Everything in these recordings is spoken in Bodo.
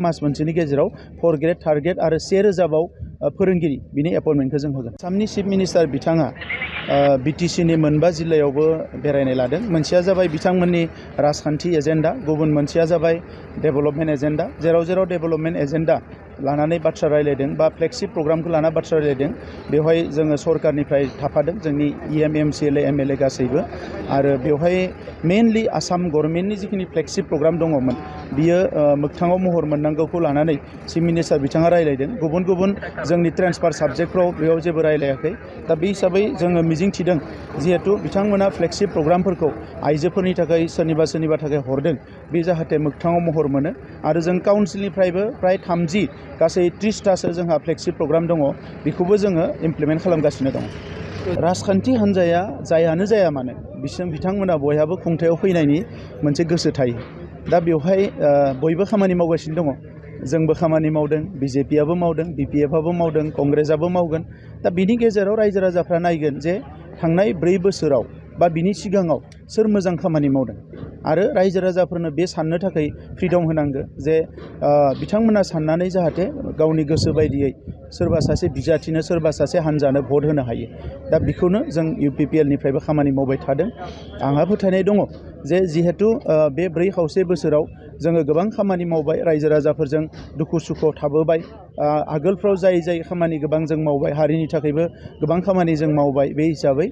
मास मोनसेनि गेजेराव 4 ग्रेड 3 ग्रेड आरो 1000 बाव फोरोंगिरि बिनि एपइन्टमेन्टखौ जों होगोन। आसामनि चिफ मिनिस्टार बिथाङा बिटिसिनि मोनबा जिल्लायावबो बेरायनाय लादों। मोनसेया जाबाय बिथांमोननि राजखान्थि एजेन्डा, गुबुन मोनसेया जाबाय डेभेलपमेन्ट एजेन्डा। जेराव डेभेलपमेन्ट एजेन्डा लानानै बाथ्रा रायलायदों बा फ्लेगशिप प्रग्रामखौ लाना बाथ्रा रायलायदों, बेवहाय जोङो सरकारनिफ्राय थाफादों, जोंनि EM MCLA MLA गासैबो। आरो बेवहाय मेनलि आसाम गभर्नमेन्टनि जिखिनि फ्लेगशिप प्रग्राम दङमोन बियो मोगथाङाव महर मोननांगौखौ लानानै चिफ मिनिस्टार बिथाङा रायलायदों। गुबुन गुबुन जोंनि ट्रेन्सफार साबजेक्टफ्राव बेयाव जेबो रायलायाखै। दा बे हिसाबै जोङो मिजिं थिदों जिहेतु बिथांमोना फ्लेगशिप प्रग्रामफोरखौ आइजोफोरनि थाखाय सोरनिबा थाखाय हरदों, बे जाहाथे मोगथाङाव महर मोनो। आरो जों काउन्सिलनिफ्रायबो प्राय 30 गासै 30थासो जोंहा फ्लेगशिप प्रग्राम दङ, बेखौबो जोङो इमप्लिमेन्ट खालामगासिनो दङ। राजखान्थि हान्जाया जायानो जाया मानो बिथांमोना बयहाबो खुंथायाव फैनायनि मोनसे गोसो थायो। दा बेवहाय बयबो खामानि मावगासिनो दङ। जोंबो खामानि मावदों, BJPआबो मावदों, BPFआबो मावदों, कंग्रेसआबो मावगोन। दा बिनि गेजेराव रायजो राजाफ्रा नायगोन जे थांनाय 4 बोसोराव बा बिनि सिगाङाव सोर मोजां खामानि मावदों। आरो रायजो राजाफोरनो बे साननो थाखाय फ्रिडम होनांगो जे बिथांमोना साननानै जाहाथे गावनि गोसो बायदियै सोरबा सासे बिजाथिनो सोरबा सासे हान्जानो भट होनो हायो। दा बेखौनो जों UPPL निफ्रायबो खामानि मावबाय थादों। आंहा फोथायनाय दङ जे जिहेतु बे 4.5 बोसोराव जोङो गोबां खामानि मावबाय, रायजो राजाफोरजों दुखु सुखुआव थाबोबाय। आगोलफ्राव जाय खामानि गोबां जों मावबाय, हारिनि थाखायबो गोबां खामानि जों मावबाय। बे हिसाबै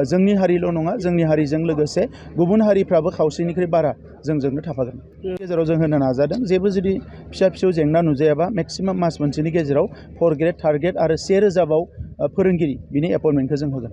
जोंनि हारिल' नङा, जोंनि हारिजों लोगोसे गुबुन हारिफ्राबो खावसेनिख्रुइ बारा जोंजोंनो थाफागोन। गेजेराव जों होनो नाजादों, जेबो जुदि फिसा जेंना नुजायाबा मेक्सिमाम मास मोनसेनि गेजेराव 4 ग्रेड 3 ग्रेड आरो 1000 बाव फोरोंगिरि बिनि एपइन्टमेन्टखौ जों होगोन।